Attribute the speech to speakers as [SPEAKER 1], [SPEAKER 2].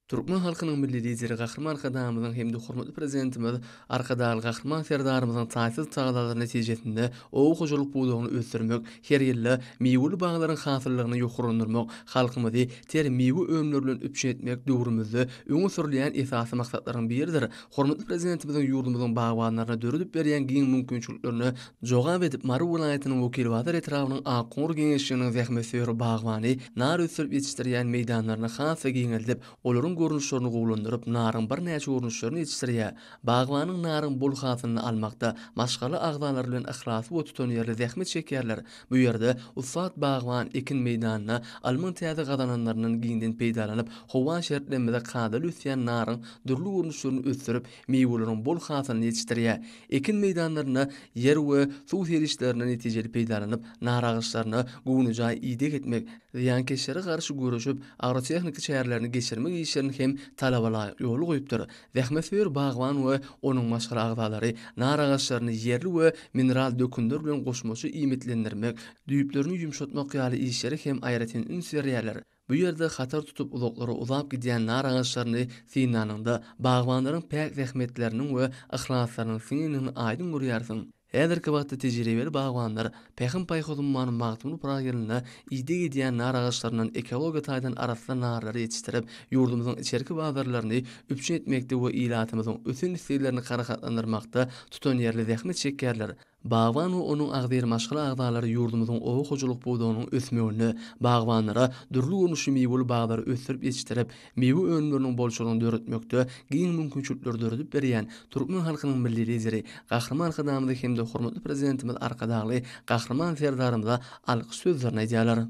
[SPEAKER 1] Türkmen halkynyň Milli Lideri Gahryman Arkadagymyzyň hem-de hormatly Prezidentimiz Arkadagly Gahryman Serdarymyzyň taýsyz tagallalary netijesinde oba hojalyk pudagyny ösdürmek, her ýylda miweli baglaryň hasyllylygyny ýokarlandyrmak, halkymyzy ter miwe önümleri bilen üpjün etmek döwrümizde öňe sürülýän esasy maksatlaryň biridir. Hormatly Prezidentimiziň ýurdumyzyň bagbanlaryna döredip berýän giň mümkinçiliklerine jogap edip, Mary welaýatynyň Wekilbazar etrabynyň Akgoňur geňeşliginiň zähmetsöýer bagbany nar ösdürip ýetişdirýän meýdanlaryny has-da giňeldip, olaryň görnüşlerini gowulandyryp, naryň birnäçe görnüşlerini ýetişdirýär. Bagbanyň naryň bol hasylyny almakda maşgala agzalary bilen yhlasly we tutanýerli zähmet çekýärler. Bu ýerde ussat bagban ekin meýdanynda ylmyň täze gazananlaryndan giňden peýdalanyp, howa şertlerimize kadaly ösýän naryň dürli görnüşlerini ösdürip, miweleriň bol hasylyny ýetişdirýär. Ekin meýdanlarynda ýer we suw serişdelerinden netijeli peýdalanyp, nar agaçlaryna göwnejaý ideg etmek, zyýankeşlere garşy göreşip, agrotehniki çärelerini geçirmek işlerini hem talabalaýyk ýola goýupdyr. Zähmetsöýer bagban we onuň maşgala agzalary nar agaçlaryny ýerli we mineral dökünler bilen goşmaça iýmitlendirmek, düýplerini ýumşatmak ýaly işlere hem aýratyn üns berýärler. Bu ýerde hatar tutup uzaklara uzap gidýän nar agaçlaryny synlanyňda, bagbanlaryň päk zähmetleriniň we yhlaslarynyň siňendigini aýdyň görýärsiň. Häzirki wagtda tejribeli bagbanlar Pähim-paýhas ummany Magtymguly Pyragy ýylynda ideg edýän nar agaçlaryndan ekologiýa taýdan arassa narlary ýetişdirip, ýurdumyzyň içerki bazarlaryny üpjün etmekde we ilatymyzyň ösen isleglerini kanagatlandyrmakda tutanýerli zähmet çekýärler. Bagban we onuň agzybir maşgala agzalary ýurdumyzyň oba hojalyk pudagynyň ösmeginde bagbanlara dürli görnüşli miweli baglary ösdürip ýetişdirip, miwe önümleriniň bolçulygyny döretmekde giň mümkinçilikleri döredip berýän türkmen halkynyň Milli Lideri Gahryman Arkadagymyza hem-de hormatly Prezidentimiz Arkadagly Gahryman Serdarymyza alkyş sözlerini aýdýarlar.